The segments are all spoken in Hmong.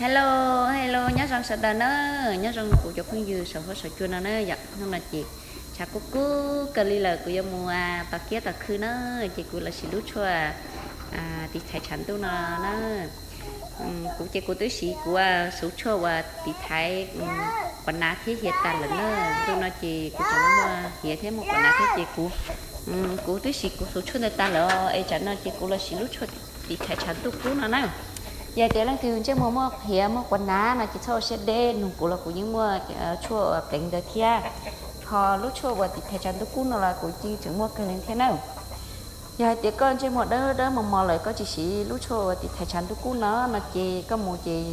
Hello, hello, nyob zoo sawv daws na, nyob zoo kuv cov phooj ywg saum huab saum cua no na yom. Hnub no ces tshav kub kub kawg li lawm, kuv yuav mus tos kiab tos khw na, ces kuv los siv lub tshuaj tiv thaiv tshav ntuj no na. Kuv ces kuv twb siv kuv xuv tshuaj uas tiv thaiv quav nav thiab hiav tas lawm na. Ntu no ces kuv tseem muaj hiav thiab muaj quav nav thiab ces kuv, kuv twb siv kuv xuv tshuaj ntawd tas lawm es tsam no ces kuv los siv lub tshuaj tiv thaiv tshav ntuj kub no na. Yog hais tias leej twg ntsej muag muaj hiav muaj quav nav no ces txhob ua siab deb, nug kuv los kuv yeej muaj tshuaj uas pleev ntawd thiab. Ho lub tshuaj uas tiv thaiv tshav ntuj kub no los kuv yeej tseem muaj kawg li thiab na. Yog hais tias koj ntsej muag dawb dawb mos mos lawm koj tsis siv lub tshuaj uas tiv thaiv tshav ntuj kub no no ces koj mus ces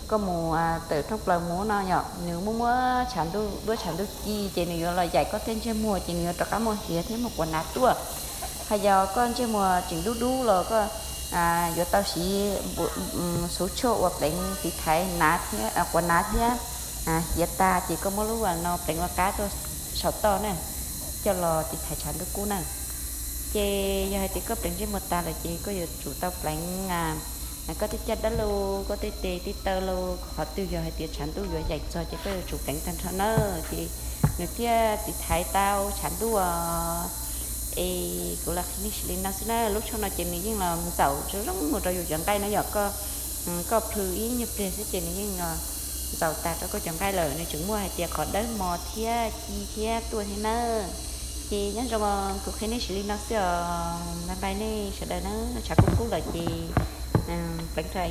koj mus tawm rooj plaws mus no yom, nws muaj muaj tshav ntuj, duab tshav ntuj ci ces nws yuav los yaim koj tej ntsej muag ces nws yuav rov qab muaj hiav thiab muaj quav nav tuaj. Ho yog koj ntsej muag tseem dub dub los koj yuav tau siv xuv tshuaj uas pleev tiv thaiv quav nav thiab hiav tas ces koj muab lub no pleev ua qab tuaj saum toj na, coj los tiv thaiv tshav ntuj kub na. Ces yog hais tias koj pleev ntsej muag tas lawm ces koj yuav tsum tau pleev koj tej caj dab los, koj tej tes tej taw los, qhov twg yog hais tias tshav ntuj yuav yaim txog ces koj yuav tsum pleev tag nrho na, ces nws thiaj tiv thaiv tau tshav ntuj. Es kuv los qhia nej sim li no xwb na, lub tshuaj no ces nws yeej los ntxaum zoo zoo mus rau yus cov nqaij na yom. Koj plhws ib nyuag pliag xwb ces nws yeej ntxaum tas rau koj cov nqaij lawm, nws tseem muaj hais tias qhov dawb mos thiab ci thiab tuaj thiab na. Ces nyob zoo, kuv qhia nej sim li no xwb os, bye bye nej sawv daws na, tshav kub kub lawm ces pleev rau